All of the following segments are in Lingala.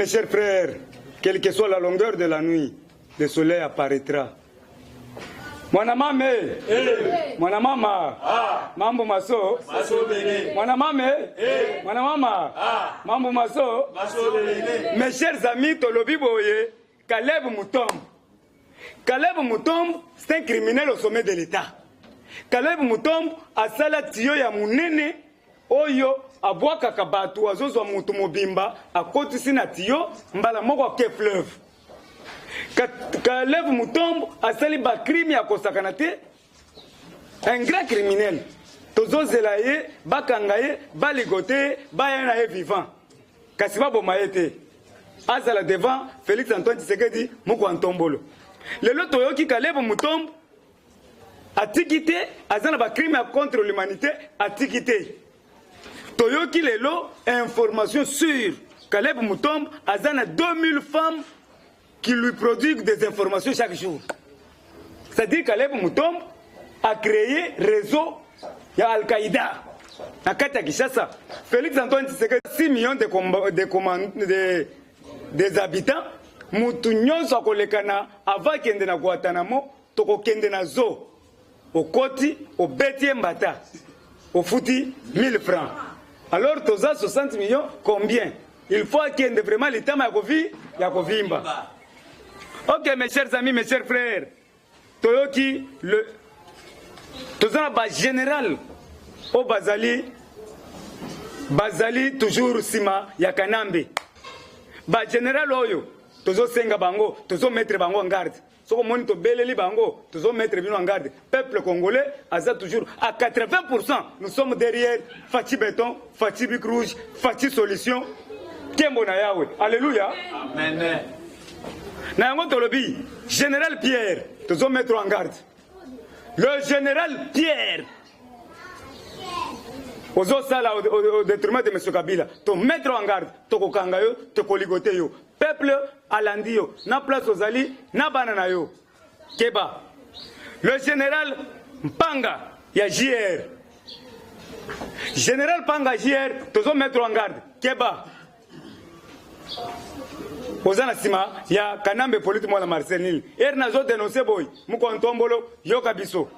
Mes chers frères, quelle que soit la longueur de la nuit, le soleil apparaîtra. Mwana mame, hey. Mwana mama, ah. Mambo maso, maso bene. Mwana mame, hey. Mwana mama, ah. Mambo maso, maso bene. Mes chers amis, tolobi boye, Caleb Mutombo. Caleb Mutombo, c'est un criminel au sommet de l'État. Caleb Mutombo asala tiyo ya munene oyo abwakaka bato, azozwa moto mobimba akotisi na tiyo mbala moko ake fleuve. Caleb Mutombo asali ba crime ya kosakana te, un grand criminel. Tozozela ye, bakanga ye, baligote ye, baya na ye vivant, kasi baboma ye te, azala devant Félix Antoine Tshisekedi moko ntombolo. Lelo toyoki Caleb Mutombo atiki te, aza na ba crime ya contre l'humanité, atiki te. Toyoki lelo information sur Caleb Mutombo aza na 2000 femmes qui lui produisent des informations chaque jour. C'est-à-dire Caleb Mutombo a créé réseau ya Al-Qaïda na kati ya Kinshasa. Félix Antoine Tshisekedi 6 millions de, de, de, des habitants, mutu nyonso akoleka na avant akende na Guantanamo, tokokende na zoo, okoti obeti ye mbata, ofuti 1000 francs. Alors toza 60 millions, combien? Il faut akende vraiment litama ya kovi ya kovimba. Ok, mes chers amis, mes chers frères, toyoki le toza na ba général oyo bazali bazali toujours nsima ya Kanambe. Ba général oyo tozosenga bango, tozomettre bango en garde. Soki omoni tobeleli bango, tozomettre bino en garde. Peuple congolais aza toujours à 80%, nous sommes derrière Fatshi Béton, Fatshi Bic Rouge, Fatshi Solution. Kembo na Yawe, alléluia. Amen. Na yango tolobi général Pierre, tozomettre en garde le général Pierre. Ozosala au détriment de M. Kabila, tomettre en garde, tokokanga yo, tokoligote yo. Peuple alandi yo na place ozali na bana na yo, keba. Le général Mpanga ya JR, général Mpanga JR, tozomettre en garde, keba. Oza na nsima ya Kanambe Polite mwana Marcel nini ere nazo dénoncer boy moko ntombolo yoka biso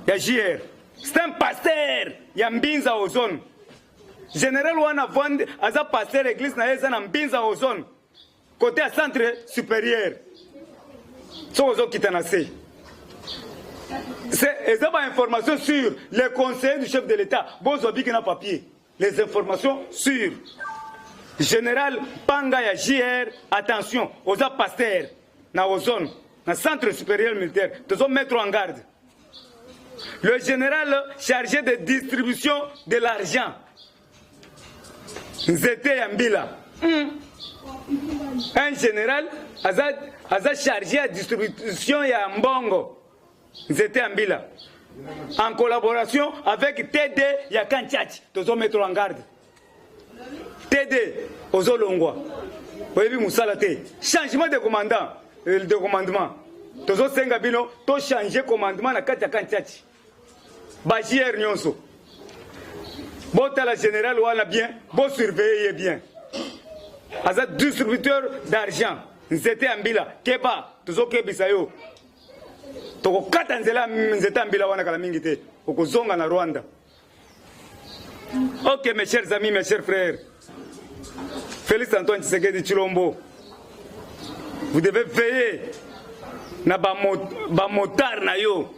ya JR. C'est un pasteur ya Mbinza Ozone. Général wana vande aza pasteur, église na ye eza na Mbinza Ozone, côté ya centre supérieur. Soki ozokita na se, eza ba information sur les conseillers du chef de l'État. Bozwa bic na papier, les informations sur général Panga ya JR. Attention, oza pasteur na Ozone, na centre supérieur militaire, tozo mettre en garde. Le général chargé de distribution de l'argent, Nzete ya Mbila. Un général aza, aza chargé ya distribution ya mbongo, Nzete ya Mbila, en collaboration avec TD ya Kanchachi, tozo mettre en garde. TD ozolongwa, oyebi mosala te. Changement de commandant, de commandement, tozosenga bino tochange commandement na kati ya Kanchachi. Ba JR nyonso botala général wana bien, bosurveille ye bien, aza distributeur d'argent. Nzete ya Mbila, keba, tozokebisa yo, tokokata nzela Nzete ya Mbila wana kala mingi te, okozonga na Rwanda. Ok, mes chers amis, mes chers frères, Félix Antoine Tshisekedi Tshilombo, vous devez veiller na bamotard na yo,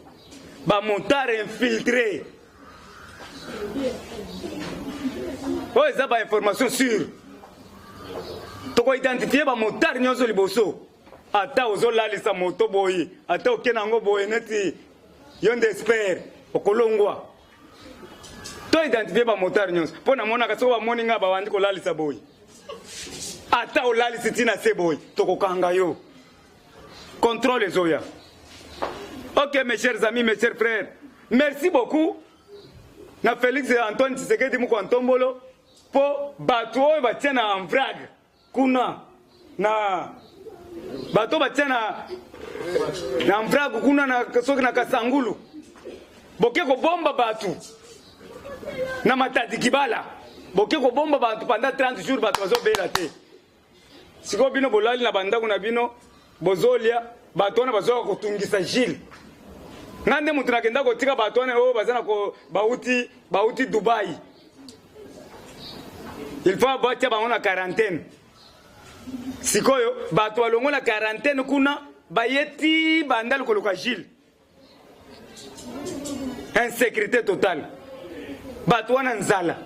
bamotard infiltré oyo eza bainformation sûre. Tokoidentifie bamotard nyonso liboso. Ata ozolalisa moto boye, ata oke nango boye neti yo nde expert, okolongwa. To identifie bamotard nyonso, mpo namonaka soki bamoni nga babandi kolalisa boye. Ata olalisi ntina se boye, tokokanga yo, contrôle ezoya. Ok, mes chers amis, mes chers frères, merci beaucoup na Félix Antoine Tshisekedi moko ntombolo, mpo bato oyo batia na envrag kuna, na bato batia na envrag kuna na soki na Kasangulu, boke kobomba bato na Matadi Kibala, boke kobomba bato pendant 30 jours, bato bazobela te. Sikoyo bino bolali na bandako na bino bozolia, bato wana bazoka kotungisa Gilles. Nga nde moto nakenda kotika bato wana oyo baza na ko bauti bauti Dubai. Il faut batia bango na quarantaine. Sikoyo bato balongo na quarantaine kuna baye ti bandal koluka Gilles. Insécurité totale. Bato wana nzala.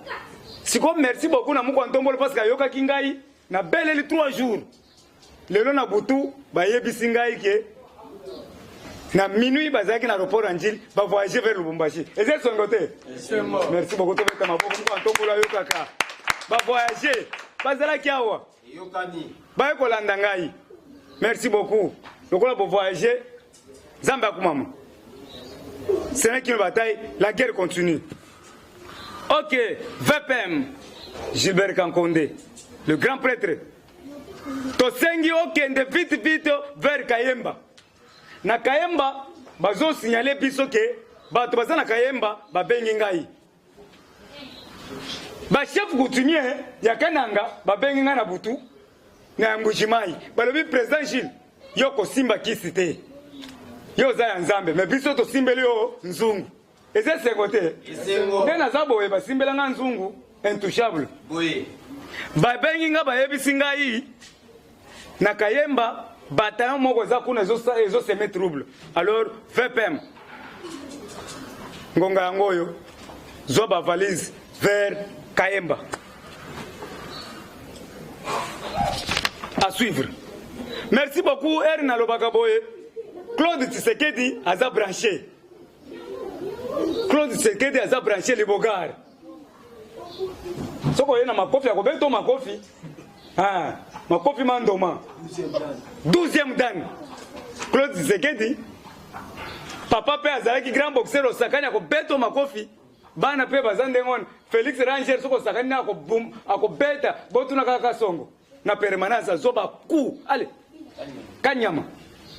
Sikoyo merci beaucoup na moko ntombolo parce que ayokaki ngai na beleli 3 jours. Lelo na butu bayebisi ngai ke na minuit bazalaki na aéroport ya Ndjili ba voyager vers Lubumbashi. Eza esongo te? Merci beaucoup tobeta maboko moko ntombolo ayokaka. Ba voyager bazalaki awa. Baye kolanda ngai. Merci beaucoup. Lokola bo voyager Nzambe akumama. Ce n'est qu'une bataille, la guerre continue. Ok, VPM, Gilbert Kankonde, le grand prêtre. Tosengi okende vite vite vers Kayemba. Na Kayemba, bazo signaler biso ke bato baza na Kayemba babengi ngai. Ba chef coutumier ya Kananga babengi ngai na butu na ya Mbujimayi. Balobi président Gilles, yo kosimba kisi te. Yo oza ya Nzambe, mais biso tosimbeli yo nzungu. Eza esengo te? Nde naza boye basimbela nga nzungu intouchable. Boye. Babengi nga bayebisi ngai na Kayemba bataillon moko eza kuna ezo semer trouble. Alors VPM ngonga yango oyo zwa ba valise vers Kayemba. À suivre. Merci beaucoup R nalobaka boye. Claude Tshisekedi aza branché. Claude Tshisekedi aza branché Libogar. Soko oye na makofi akobeta makofi. Ah, makofi mandoma. 12e dan. Claude Tshisekedi papa pe azalaki grand boxeur osakani akobeta makofi. Bana pe baza ndenge wana. Felix Ranger soko osakani na akobeta botuna kaka songo. Na permanence azoba ku. Allez. Kanyama.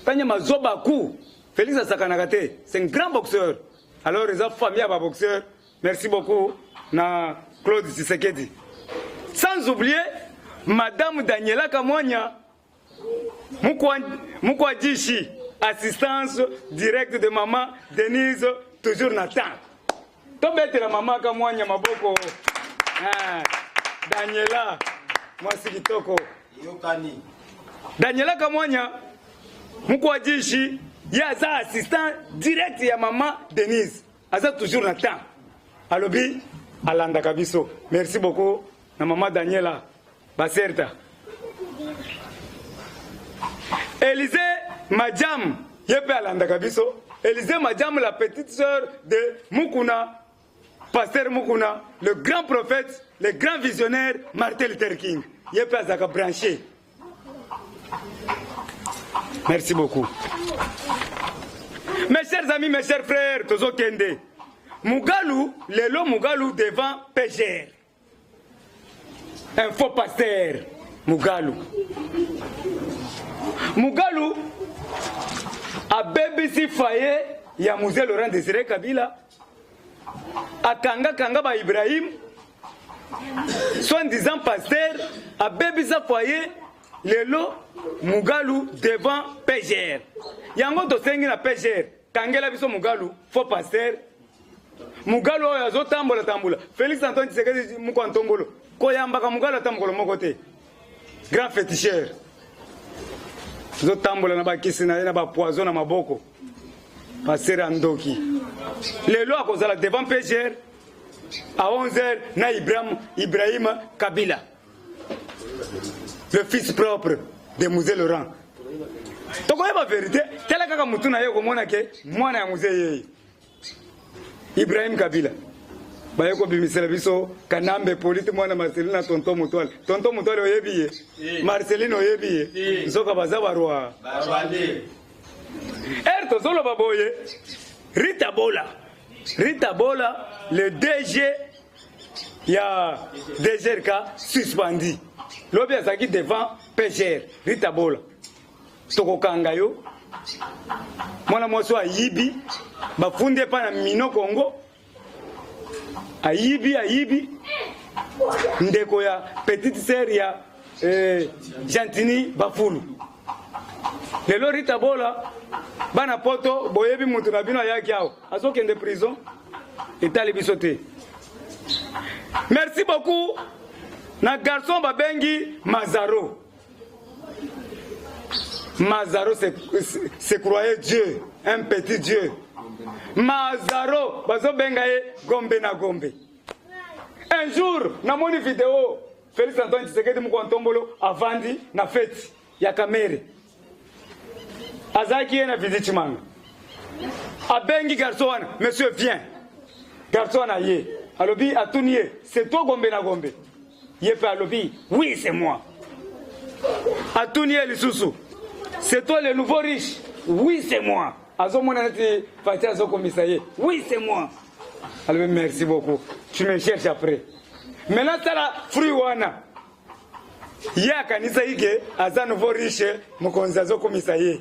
Kanyama azoba ku. Félix asakanaka te. C'est un grand boxeur. Alors eza famille ya ba boxeur. Merci beaucoup na Claude Tshisekedi. Sans oublier Madame Daniela Kamwanya Mukwa assistance directe de maman Denise, toujours Nathan. Tobetela maman Kamwanya maboko. Ah, Daniela, mwasi kitoko. Yokani. Daniela Kamwanya Mukwajishi, ye aza assistant direct ya maman Denise. Aza toujours na temps. Alobi alandaka biso. Merci beaucoup na maman Daniela Baserta. Élisée Madjam, ye pe alandaka biso. Élisée Madjam, la petite sœur de Mukuna, Pasteur Mukuna, le grand prophète, le grand visionnaire Martin Luther King. Ye pe azaka branché. Merci beaucoup. Mes chers amis, mes chers frères, tozo kende. Mugalu, lelo Mugalu devant PGR. Un faux pasteur, Mugalu. Mugalu abebisi foyer ya Mzee Laurent Désiré Kabila, akanga kanga ba Ibrahim, soi-disant pasteur, abebisa foyer lelo Mugalu devant PGR. Yango tosengi na PGR, kangela biso Mugalu, faux pasteur. Mugalu oyo azotambola tambola. Félix Antoine Tshisekedi moko ntombolo. Koyambaka Mugalu ata mokolo moko te. Grand féticheur. Azotambola na bakisi na ye na ba poison na maboko. Pasteur ya ndoki. Lelo akozala devant PGR à 11h na Ibrahim Kabila. Le fils propre de Mzee Laurent. Tokoyeba vérité, tala kaka mutu na ye komona ke mwana ya Mzee yeye. Ibrahim Kabila. Baye kobimisela biso Kanambe polite mwana Marceline na tonton Mutwale. Tonton Mutwale oyebi ye? Marceline oyebi ye? Nzoka baza ba roi. Ba rwandais. Er tozoloba boye Rita Bola. Rita Bola le DG ya DGRK suspendu. Lobi azalaki devant PGR Rita Bola. Tokokanga yo. Mwana mwasi oyo ayibi, bafundi epai na Mino Congo. Ayibi, ayibi. Ndeko ya petite sœur ya eh, Gentini Bafulu. Lelo Rita Bola bana poto boyebi mutu na bino ayaki awa azokende prison etali biso te. Merci beaucoup na garçon babengi Mazaro. Mazaro se croyait Dieu, un petit Dieu. Mazaro bazobenga ye gombe na gombe. Un jour namoni video Félix Antoine Tshisekedi moko ntombolo avandi na feti ya Kamere. Azalaki ye na Vidi Tshimanga. Abengi garçon wana, monsieur viens. Garçon wana ye alobi atuni ye, c'est toi gombe na gombe. Ye pe alobi, oui c'est moi. Atuni ye lisusu, c'est toi le nouveau riche. Oui c'est moi. Azomona neti Fatshi azokomisa ye, oui c'est moi. Alobi merci beaucoup, tu me cherches après. Maintenant tala fruit wana ye akanisaki ke aza nouveau riche, mokonzi azokomisa ye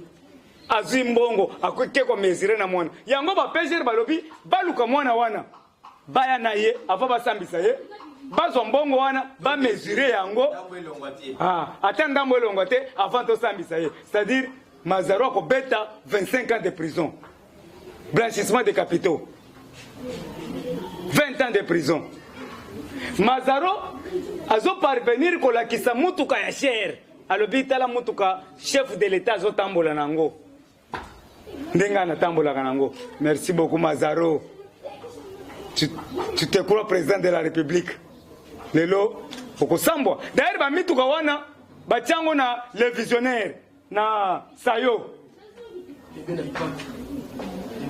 azwi mbongo akoki komesure na mwana yango. Ba PGR balobi baluka mwana wana, baya na ye avant basambisa ye, bazwa mbongo wana, bamesure yango. Ah, ata ndambo elongwa te avant tosambisa ye. C'est-à-dire Mazaro akobeta 25 ans de prison, blanchissement de capitaux, 20 ans de prison. Mazaro azoparvenir kolakisa mutuka ya cher, alobi tala mutuka chef de l'état azotambola nango ndenge anatambolaka nango. Merci beaucoup Mazaro, tu te crois président de la République, lelo okosambwa. D'ailleurs bamituka wana batiango na le visionnaire na sayo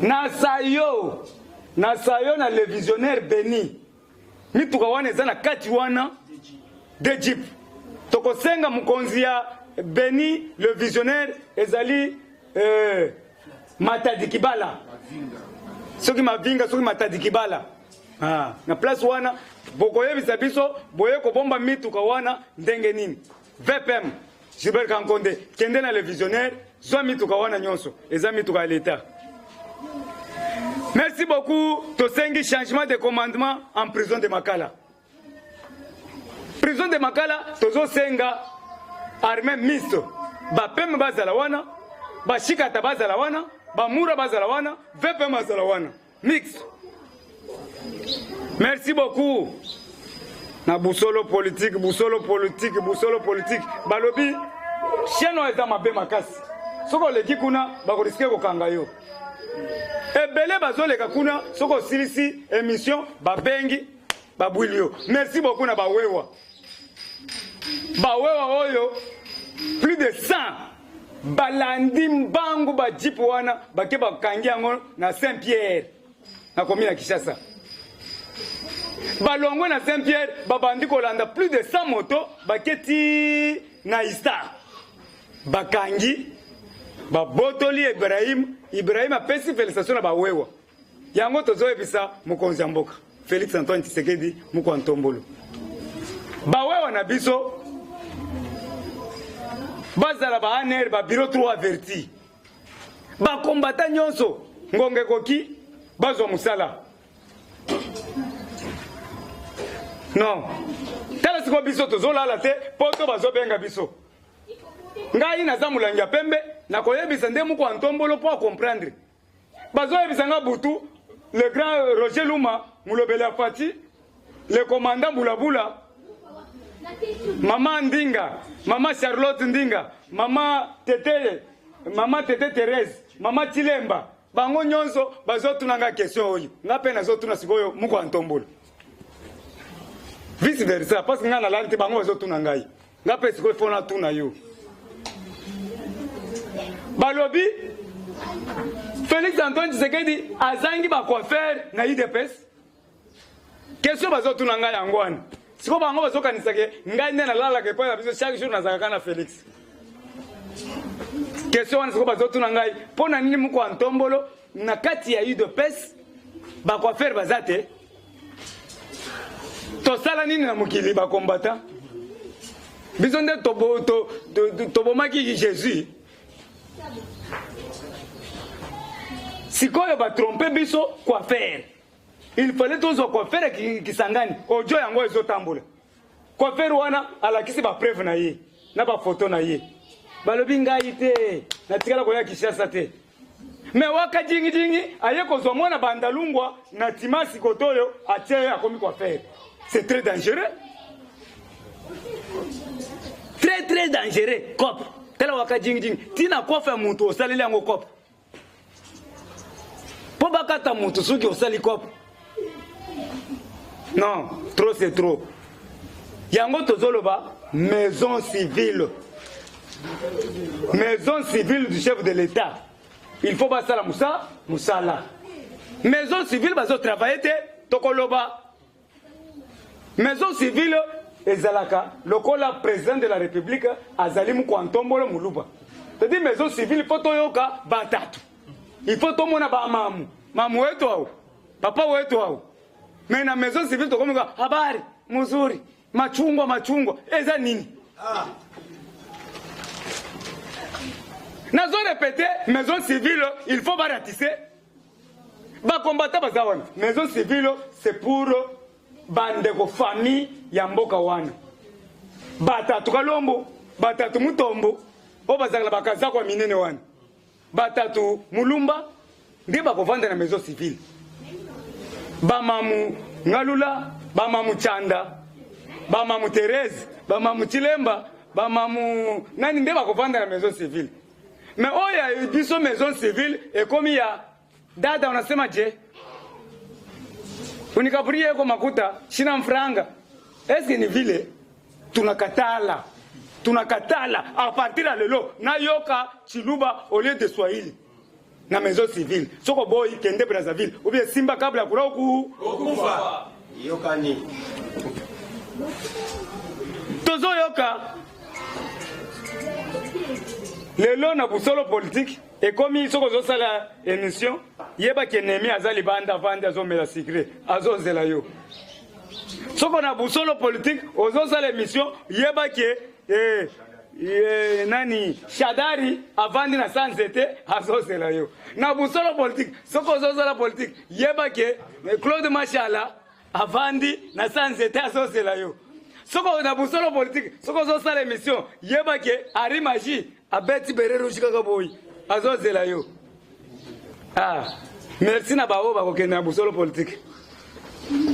na sayo na sayo na le visionnaire Beni. Mituka wana eza na kati wana de jeep. Tokosenga mokonzi ya Beni le visionnaire ezali Matadi Kibala, soki Mavinga, soki Matadi Kibala. Ah, na place wana bokoyebisa biso boye kobomba mituka wana ndenge nini. VPM Gilbert Kankonde, kende na le visionnaire, zwa mituka wana nyonso, eza mituka ya l'État. Merci beaucoup. Tosengi changement de commandement en prison de Makala. Prison de Makala tozosenga armée mixte, bapeme bazala wana, bashikata bazala wana, bamura bazala wana, VPM bazala wana, mixte. Merci beaucoup na Busolo Politique. Busolo Politique, Busolo Politique, balobi chaîne oyo eza mabe makasi. Soki oleki kuna bakoriske kokanga yo. Ebele bazoleka kuna, soki osilisi émission babengi babwili yo. Merci beaucoup na bawewa, bawewa oyo plus de 100 balandi mbangu bajipe wana, bake bakangi yango na Saint Pierre na komi na Kinshasa. Balongwe na Saint Pierre, babandi kolanda plus de 100 moto, baketi na Ista, bakangi, babotoli Ibrahim. Ibrahim apesi félicitation na bawewa yango. Tozoyebisa mokonzi ya mboka Félix Antoine Tshisekedi moko ntombolo, bawewa na biso bazala ba ANR, babureau 3 averti, bakombata nyonso, ngonga ekoki bazwa mosala. Non, tala sikoyo, biso tozolala te mpo to bazobenga biso. Ngai naza molangi ya pembe, nakoyebisa nde moko ya ntombolo mpo acomprendre. Bazoyebisa nga butu, le grand Roger Luma, molobeli ya Fati, le commandant Bulabula, mama Ndinga, mama Charlotte Ndinga, mama Tete, mama Tete Thérèse, mama Tilemba, bango nyonso bazotuna nga question oyo nga mpe nazotuna sikoyo moko ya ntombolo, vice versa, parce que nga nalali te. Bango bazotuna ngai, nga mpe sikoyo fo natuna yo. Balobi Félix Antoine Tshisekedi azangi bacoiffeur na UDPS. Question bazotuna ngai yango wana. Sikoyo bango bazokanisa ke ngai nde nalalaka epai na biso, chaque jour nazalaka na Félix. Question wana sikoyo bazotuna ngai: mpo na nini moko ya ntombolo na kati ya UDPS bacoiffeur baza te? Tosala nini na mokili? Bakombata biso nde tobomaki Jésus. Sikoyo batrompe biso coiffeur, il fallait tozwa coiffeur ya Kisangani. Ojo yango ezotambola. Coiffeur wana alakisi ba preuve na ye na ba photo na ye. Balobi ngai te, natikala koya Kinshasa te. Me waka jingi jingi aye kozwa mwana bandalungwa na timasi kotoyo atie ye akomi coiffeur. C'est très dangereux. Très très dangereux cop. Tala waka jingi jingi tina coiffe ya mutu osaleli yango cop. Mpo bakata mutu soki osali cop. Non, trop c'est trop. Yango tozoloba maison civile. Maison civile du chef de l'État. Il faut basala musa musala. Maison civile bazo travailler te tokoloba. Maison civile ezalaka lokola président de la République azali mukwa ntombolo muluba. C'est-à-dire maison civile faut toyoka batatu. Il faut tomona ba mamu. Mamu wetu au. Papa wetu au. Mais na maison civile tokomi habari muzuri machungwa machungwa eza nini? Ah. Nazo répéter maison civile il faut ba ratisser. Ba combattant baza wana. Maison civile c'est pour bandeko famille ya mboka wana. Batatu Kalombo, batatu Mutombo, oyo bazalaka na bakazako ya minene wana. Batatu Mulumba nde bakovanda na maison civile. Bamamu Ngalula, bamamu Chanda, bamamu Therese, bamamu Chilemba, bamamu nani nde bakovanda na maison civile. Mais oyo ya biso maison civile ekomi ya dada, unasema je unikapurie eko makuta shina mfranga. Eske ni vile tunakatala tunakatala a partir ya lelo nayoka Chiluba au lieu de Swahili na maison civile. Soko boyi kende Brazzaville ou bien simba kabla ya kula oku okufa yokani tozoyoka lelo na busolo politique ekomi soki ozosala émission yebaki ennemi aza libanda avandi azomela sucre azozela yo. Soko na busolo politique ozosala émission yebaki eh, eh, nani Shadari avandi na sa nzete azozela yo. Na busolo politique soko ozosala politique yebaki eh, Claude Mashala avandi na sa nzete azozela yo. Soko na busolo politique soko ozosala émission yebaki Ari Magie abeti beret rouge kaka boyi azozela yo. Ah, merci na baoyo bakokende na busolo politique.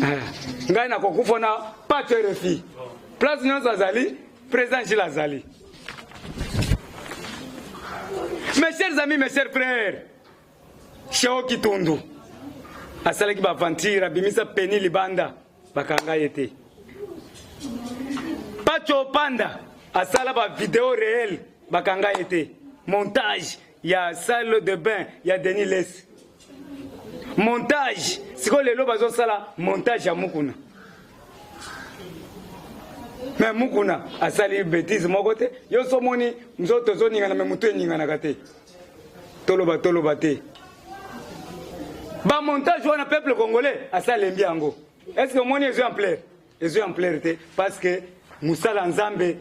Ah, ngai nakokufa na pato RFI. Place nyonso azali, président Gilles azali. Mes chers amis, mes chers frères, Sheo Kitundu asalaki ba aventure, abimisa peni libanda, bakanga ye te. Pacho Panda asala ba vidéo réelle, bakanga ye te. Montage ya salle de bain ya Denis Lessi. Montage sikoyo lelo bazosala montage ya Mukuna. Mais Mukuna asali bêtise moko te. Yo so moni nzoto ezoningana me motu eninganaka te. Toloba toloba te. Ba montage wana peuple congolais asalembi yango. Est-ce que omoni ezwi ampleur? Ezwi ampleur te parce que mosala Nzambe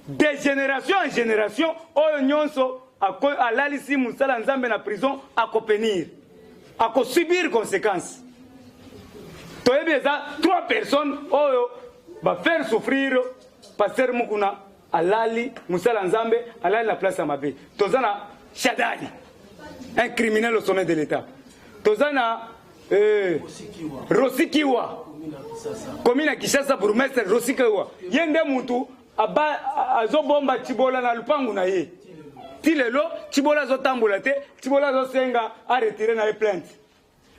de génération en génération oyo nyonso alalisi mosala Nzambe na prison akopenir, akosubir conséquence. Toyebi eza 3 personnes oyo ba faire souffrir pasteur Mukuna alali mosala Nzambe alali na place ya mabe. Toza na Shadari, un criminel au sommet de l'État. Toza na Rosikiwa, commune ya Kinshasa, bourgmestre Rosikiwa. Ye nde mutu azobomba Tshibola na lupangu na ye. Ti lelo Tshibola azotambola te, Tshibola azosenga a retirer na ye plainte.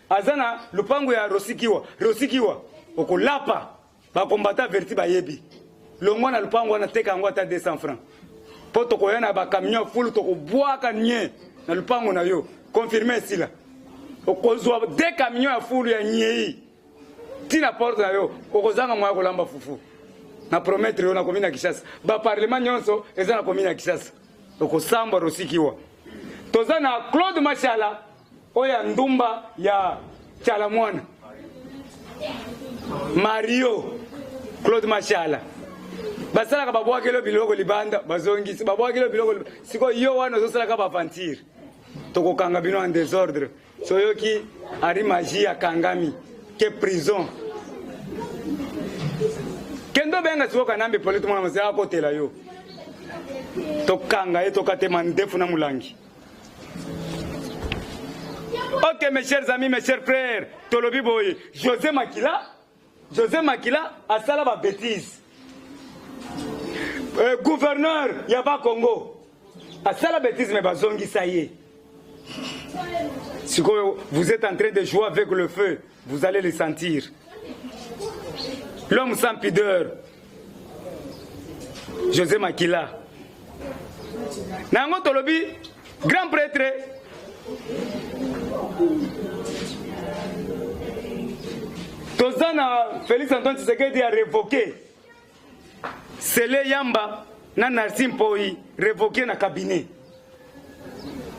Aza na lupangu ya Rosikiwa. Rosikiwa okolapa ba combattant verti bayebi. Longwa na lupangu wana teka yango ata 200 francs. Po tokoya na ba camion fulu tokobwaka nye na lupangu na yo. Confirmer sila. Okozwa 2 camions ya fulu ya nyei. Tina porte na yo okozanga moya kolamba fufu. Na promettre yo na commune ya Kinshasa. Ba parlement nyonso eza na commune ya Kinshasa. Okosamba Rosikiwa. Toza na Claude Mashala oyo ya ndumba ya Tshala Mwana. Mario Claude Mashala. Basalaka babwakelo biloko libanda bazongisi babwakelo biloko sikoyo yo wana ozosalaka ba aventure. Tokokanga bino en désordre. Soyoki Ari Magie akangami ke prison. Kendo Kende obenga sikoyo Kanambe Hippolyte mwana mwasi akotela yo. Tokanga ye tokate mandefu na mulangi. Ok mes chers amis, mes chers frères, tolobi boye, José Makila, José Makila asala ba bêtises. Gouverneur ya ba Congo asala bêtise mais bazongisa ye. Sikoyo vous êtes en train de jouer avec le feu, vous allez le sentir. L'homme sans pudeur, José Makila. Na yango tolobi grand prêtre toza na Félix Antoine Tshisekedi a révoqué Sele Yamba na Narcy Mpoyi révoqué na cabinet.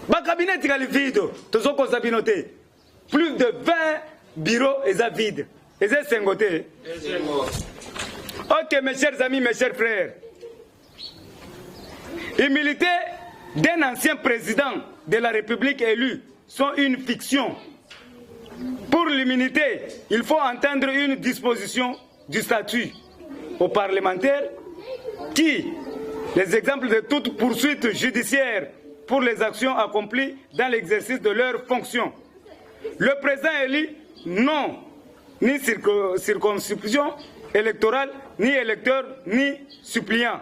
Ba cabinet etikali vide, tozokosa bino te. Plus de 20 bureaux eza vide. Eza esengo te. Ok mes chers amis, mes chers frères. Humilité d'un ancien président de la République élu sont une fiction. Pour l'immunité, il faut entendre une disposition du statut aux parlementaires qui, les exemples de toute poursuite judiciaire pour les actions accomplies dans l'exercice de leurs fonctions. Le président élu, non, ni circonscription électorale, ni électeur, ni suppliant.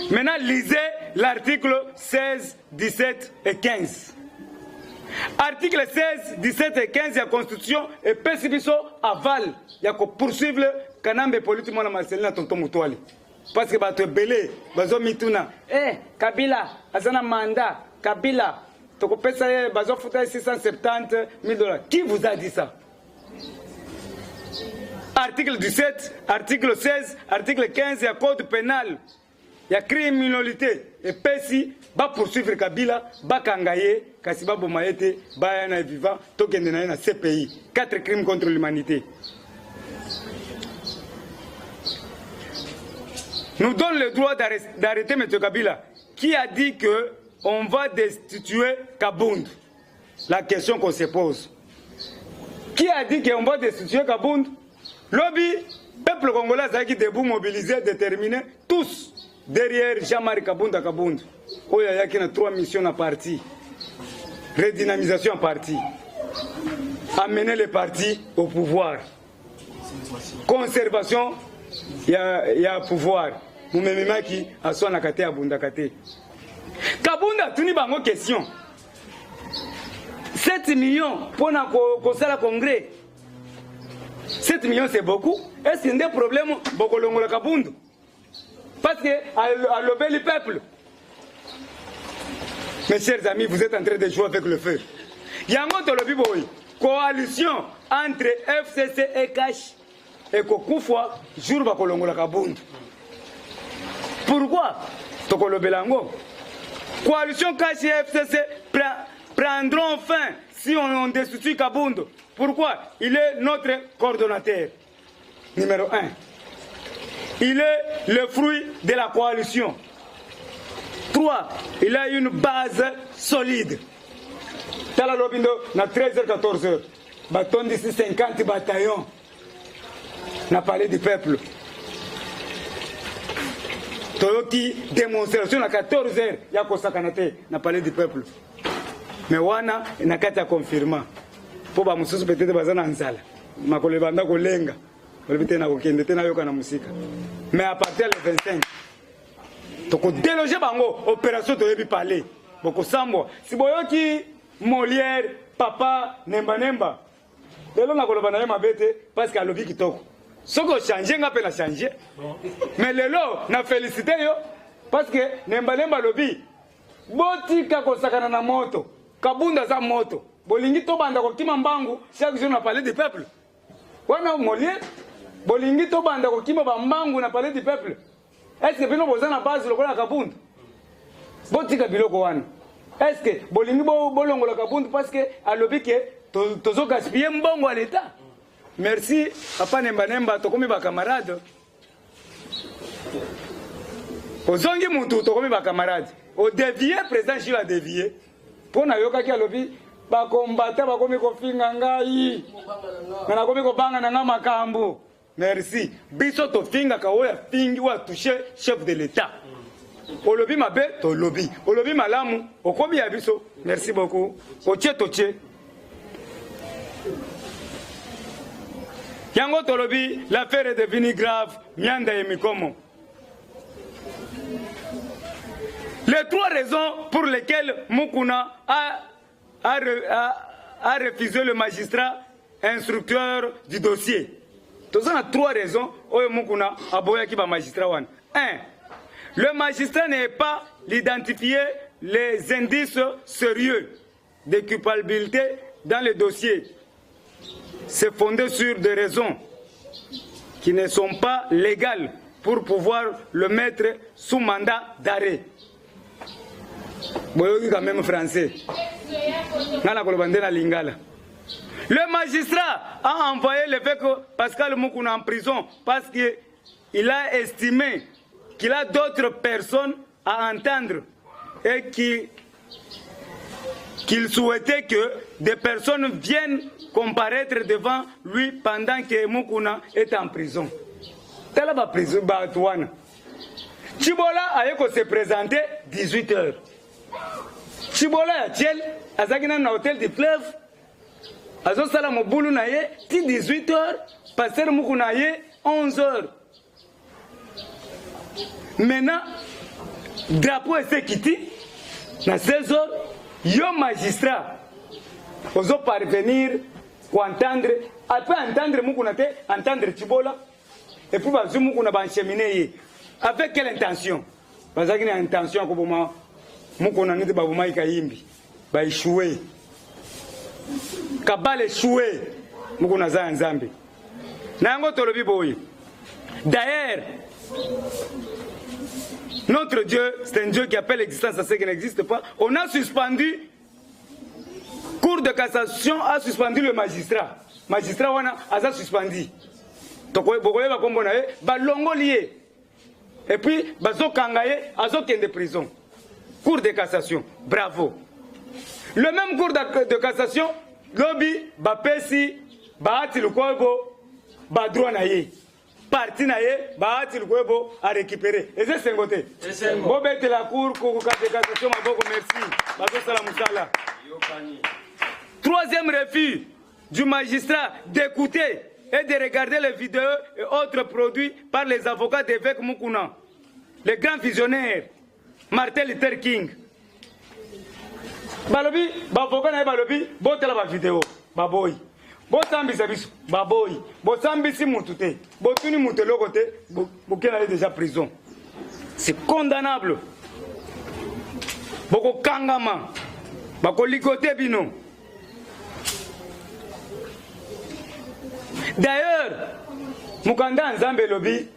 Maintenant, lisez l'article 16, 17 et 15. Article 16, 17 et 15 de la Constitution epesi biso aval ya ko poursuivre Kanambe Hippolyte mwana Marcelina tonton Mutwali. Parce que bato ebele bazo mituna, eh Kabila aza na mandat, Kabila tokopesa ye bazofuta ye 670 000 dollars. Qui vous a dit ça? Article 17, article 16, article 15 ya code pénal ya criminalité epesi ba poursuivre Kabila, bakanga ye kasi baboma ye te, baya na vivant, tokende na ye na CPI. 4 crimes contre l'humanité. Nous donne le droit d'arrêter M. Kabila, qui a dit que on va destituer Kabund. La question qu'on se pose. Qui a dit qu'on va destituer Kabund? Lobby, peuple congolais azalaki debout, mobilisé, déterminé, tous derrière Jean-Marc Kabund Kabund. Oyo ayaki na 3 missions na parti. Redynamisation en parti. Amener le parti au pouvoir. Conservation ya pouvoir. Mumememaki aswanaka te, abundaka te. Kabund atuni bango question. 7 millions pour na kosala congrès. 7 millions c'est beaucoup. Est-ce qu'il y a des problèmes bokolongola Kabund? Parce que à l'obé le peuple. Mes chers amis, vous êtes en train de jouer avec le feu. Yango tolobi boy, coalition entre FCC et CACH et kokufwa jour bakolongola Kabund. Pourquoi? Tokolobela yango. Coalition CACH et FCC prendront fin si on destitue Kabund. Pourquoi? Il est notre coordonnateur numéro 1. Il est le fruit de la coalition. 3. Il a une base solide. Tala lobindo na 13h 14h. Batondisi 50 bataillons. Na palais du peuple. Toyoki démonstration na 14h ya kosakana te na palais du peuple. Mais wana na kati ya confirmant. Po ba mosusu peut-être baza na nzala. Makolo ebanda kolenga. Olobi te na kokende te nayoka na mosika. Mais à partir le 25 toko déloger bango opération toyebi palais. Bokosambwa. Si boyoki Molière papa nemba nemba. Lelo nakoloba na ye mabe te parce que alobi kitoko. Soki ochange nga pe na change. Mais lelo na félicité yo parce que nemba nemba alobi botika kosakana na moto. Kabunda za moto. Bolingi tobanda kokima mbangu chaque jour na palais du peuple. Wana Molière bolingi tobanda kokima ba mbangu na palais du peuple. Est-ce que bino boza na base lokola Kabund? Botika biloko wana. Est-ce que bolingi bolongola Kabund parce que alobi ke tozo gaspiller mbongo à l'État? Merci papa Nemba Nemba, tokomi ba camarades. Ozongi mutu tokomi ba camarades. O dévier président Jules a dévié. Pona yokaki alobi ba combattant bakomi kofinga ngai. Nga nakomi kobanga na nga makambo. Merci. Biso tofingaka oyo afingi oyo atouche chef de l'État. Olobi mabe tolobi, olobi malamu okomi ya biso. Merci beaucoup. Otie totie. Yango tolobi l'affaire est devenue grave, mianda ye mikomo. Les trois raisons pour lesquelles Mukuna a, a, a, a refusé le magistrat instructeur du dossier. Toza na trois raisons oyo Mukuna aboyaki ba magistrat wana. 1. Le magistrat n'est pas l'identifier les indices sérieux de culpabilité dans le dossier. C'est fondé sur des raisons qui ne sont pas légales pour pouvoir le mettre sous mandat d'arrêt. boyoki quand même français nga nakoloba nde na lingala. Le magistrat a envoyé l'évêque Pascal Mukuna en prison parce qu'il a estimé qu'il a d'autres personnes à entendre et qu'il qu'il souhaitait que des personnes viennent comparaître devant lui pendant que Mukuna est en prison. Tala ba prison bato wana. Tshibola aye ko se présenter 18 heures. Tshibola ya Thiel azalaki nanu na hôtel du fleuve azosala mobulu na ye ti 18 heures, pasteur Mukuna aye 11 heures. Maintenant drapeau ese ekiti na 16 heures, yo magistrat ozo parvenir ko entendre après entendre Mukuna te, entendre Tshibola et puis bazwi Mukuna ba encheminer ye avec quelle intention? Bazalaki na intention ya koboma Mukuna neti babomaki Kayimbi, ba échoué, kabale échoué. Mukuna aza ya Nzambe. Na yango tolobi boye, d'ailleurs notre Dieu, c'est un Dieu qui appelle l'existence à ce qui n'existe pas. On a suspendu, Cour de cassation a suspendu le magistrat. Magistrat wana aza suspendu. Bokoyeba kombo na ye, balongoli ye. Et puis bazokanga ye, azokende prison. Cour de cassation, bravo. Le même cour de cassation, lobi bapesi Bahati Lukwebo ba droit na ye. Parti na ye Bahati Lukwebo a récupéré. Eza esengo te. Esengo. Bobetela cour de cassation maboko, merci. Bazosala mosala. Troisième refus du magistrat d'écouter et de regarder les vidéos et autres produits par les avocats d'évêque Mukuna, le grand visionnaire Martin Luther King. Balobi, bavoka na ye balobi, botala ba vidéo, baboyi. Bosambisa biso, baboyi. Bosambisi mutu te, botuni mutu eloko te, bokenda ye déjà prison. C'est condamnable. Bokokangama, bakoligote bino. D'ailleurs, mokanda ya Nzambe elobi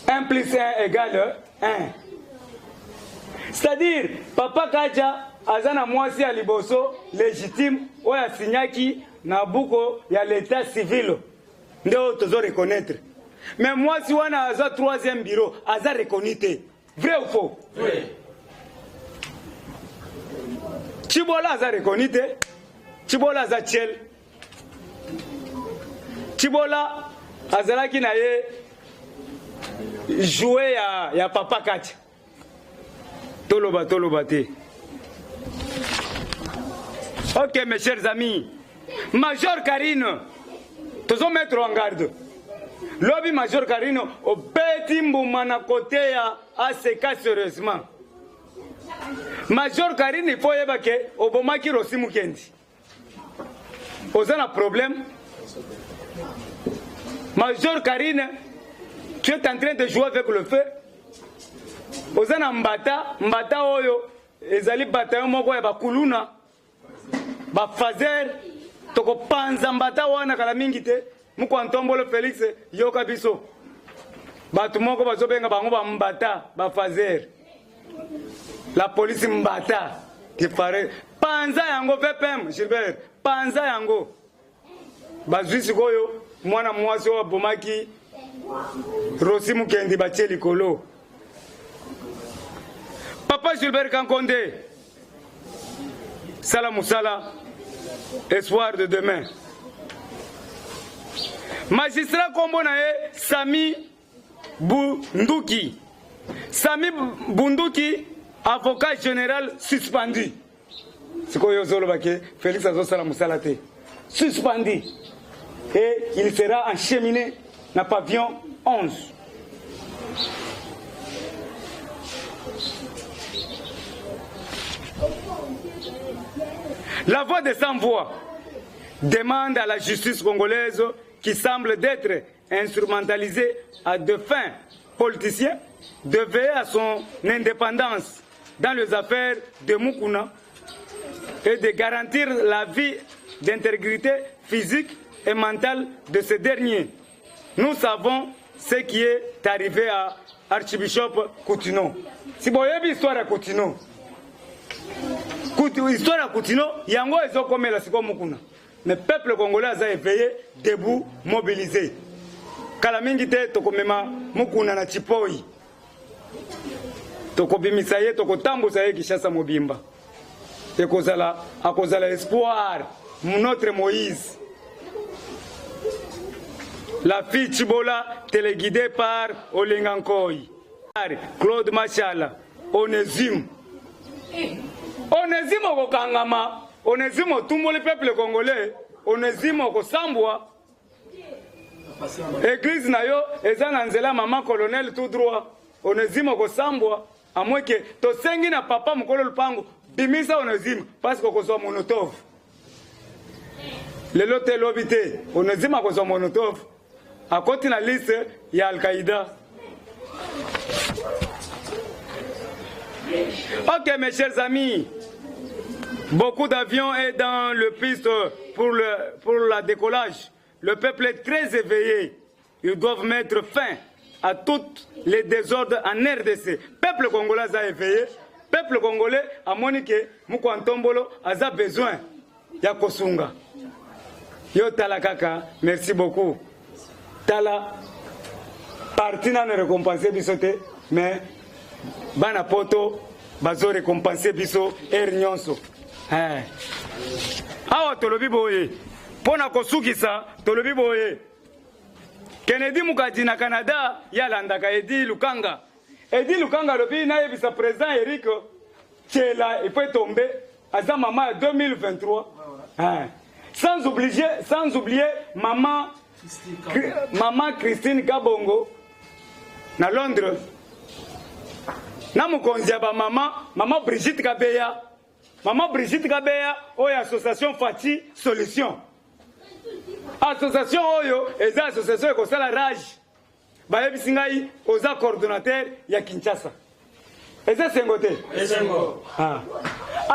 1 plus 1 égale 1. C'est-à-dire, Papa Kaja aza na mwasi ya liboso légitime oyo asinyaki na buko ya l'état civil nde oyo tozo reconnaître. Mais mwasi wana aza troisième bureau, aza reconnu te. Vrai ou faux? Vrai. Tshibola aza reconnu te. Tshibola aza Thiel. Tshibola azalaki na ye jouet ya Papa Katia. Toloba, toloba te. Ok, mes chers amis, Major Karine, tozo mettre en garde. Lobi Major Karine obeti mbuma na côté ya ACK sérieusement. Major Karine, il faut yeba ke obomaki Rossy Mukendi. Oza na problème. Major Karine, tu es en train de jouer avec le feu. Oza na mbata, mbata oyo ezali bataillon moko ya bakuluna, ba fazer, tokopanza mbata wana kala mingi te. Mukwa Ntombolo Félix yoka biso. Bato moko bazobenga bango ba mbata, ba fazer. La police mbata qui paraît. Panza yango VPM Gilbert, panza yango. Bazwi sikoyo mwana mwasi oyo abomaki Rossy Mukendi batie likolo. Papa Gilbert Kankonde, sala musala, espoir de demain. Magistrat kombo na ye Sami Bunduki. Sami Bunduki, avocat général suspendu. Sikoyo ozoloba ke Félix azosala mosala te. Suspendu. Et il sera encheminé na pavillon 11. La voix des sans-voix demande à la justice congolaise qui semble d'être instrumentalisée à de fins politiciens de veiller à son indépendance dans les affaires de Mukuna et de garantir la vie d'intégrité physique et mentale de ce dernier. Nous savons ce qui est arrivé à Archbishop Kutino. Si boyebi histoire ya Kutino, histoire ya Kutino yango ezokomela sikoyo Mukuna. Mais peuple congolais aza éveillé, debout, mobilisé. Kala mingi te tokomema Mukuna na Chipoi. Tokobimisa ye, tokotambusa ye Kinshasa mobimba. Ekozala, akozala espoir, notre Moïse. La fille Chibola, téléguidée par Olenga Nkoy. Claude Machala, Onésime. Onésime okokangama, Onésime otumboli peuple congolais, Onésime okosambwa. Église na yo eza na nzela maman colonel tout droit. Onésime okosambwa, à moins que tosengi na papa mokolo lupango bimisa Onésime parce que okozwa monotov. Lelo te lobi te, Onésime akozwa monotov. Akoti na liste ya Al-Qaïda. Ok mes chers amis, beaucoup d'avions est dans le piste pour la décollage. Le peuple est très éveillé. Ils doivent mettre fin à tous les désordres en RDC. Peuple congolais a éveillé. Peuple congolais a monique mukwa ntombolo aza besoin ya kosunga. Yo tala kaka, merci beaucoup. Tala parti nano récompenser biso te, mais bana poto bazo récompenser biso heure nyonso. Hein. Awa tolobi boye pona kosukisa, tolobi boye Kennedy Mukadi na Canada yalandaka Edi Lukanga. Edi Lukanga alobi nayebisa président Eric Tshela il faut tomber aza mama ya 2023. Hein. Sans oublier maman Christine Kabongo na Londres. Na mokonzi ya ba mama, mama Brigitte Kabeya. Maman Brigitte Kabeya oyo association Fatshi Solution. Association oyo eza association ekosala rage. Bayebisi ngai oza coordonnateur ya Kinshasa. Eza sengo te? Esengo. Ah.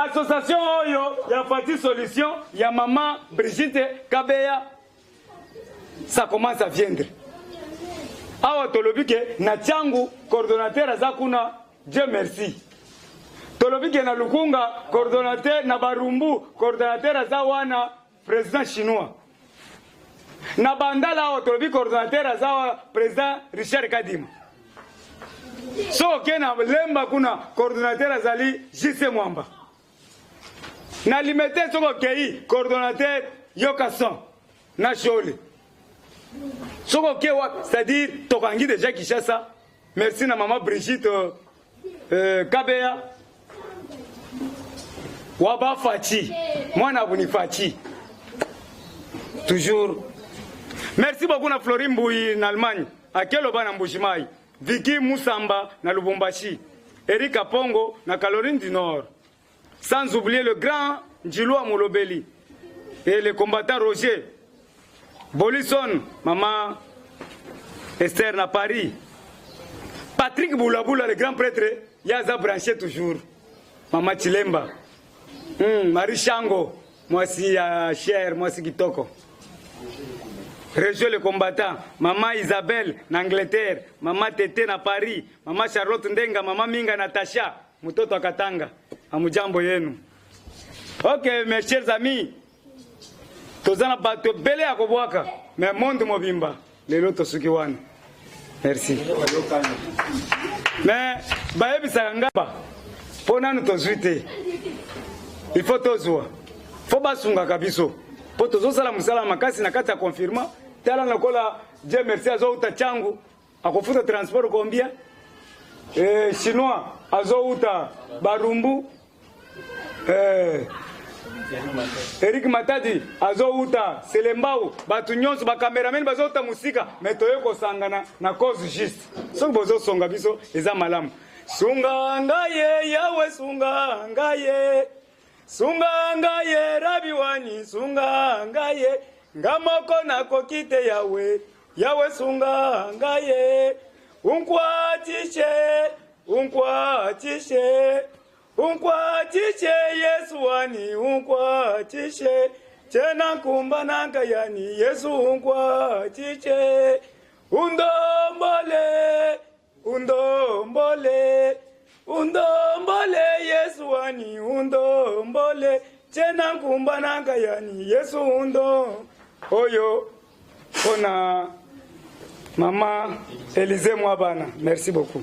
Association oyo ya Fatshi Solution ya maman Brigitte Kabeya, ça commence à viendre. Awa tolobi ke na Tshangu coordonnateur aza kuna, Dieu merci. Tolobi ke na Lukunga coordonnateur, na Barumbu coordonnateur aza wana président chinois. Na Bandala awa tolobi coordonnateur aza wana président Richard Kadima. Soki na Lemba kuna coordonnateur azali JC Mwamba. Na Limete soki okei coordonnateur Yokason na Shole. Soki okei wapi, c'est-à-dire tokangi déjà Kinshasa. Merci na maman Brigitte Kabeya. Waba Fatshi, mwana Bonifaci. Toujours. Merci beaucoup na Florie Mbuyi na Allemagne, Akelo bana Mbujimayi, Vicky Moussamba na Lubumbashi, Eric Apongo na Caroline du Nord. Sans oublier le grand Njilua Molobeli et le combattant Roger Bolison, maman Esther na Paris. Patrick Boulaboula, le grand prêtre, Yaza branché toujours. Maman Chilemba. Marie Chango, moi si cher, moi si Kitoko. Rejoins le combattant. Maman Isabelle na Angleterre, Maman Tété na Paris, Maman Charlotte Ndenga, Maman Minga Natacha, Mutoto Akatanga. Amujambo yenu. Ok, mes chers amis, tozana bato ebele ya kobwaka, mais monde mobimba lelo tosuki wana. Merci. Mais bayebisaka nga ba po nanu tozwi te. Il faut tozwa. Faut basungaka biso. Po tozosala mosala makasi na kati ya confinement. Tala lokola Dieu merci azouta Tshangu, akofuta transport combien? Eh, chinois azouta Barumbu, eh, Eric Matadi azouta Selembao, bato nyonso ba cameraman bazouta mosika, mais toye kosangana na cause juste. Soki bozosonga biso eza malamu. Sunga ngaye Yawe, sunga ngaye, sunga ngaye Rabi wani, sunga ngaye, nga moko nakoki te Yawe, Yawe sunga ngaye, unkwatishe, unkwatishe, unkwatishe Yesu wani, unkwatishe, tena nkumba nankayani Yesu unkwatishe, undombole, undombole, undombole Yesu wani, undombole, tena nkumba nankayani Yesu undo oyo mpona mama Elise Mwabana. Merci beaucoup.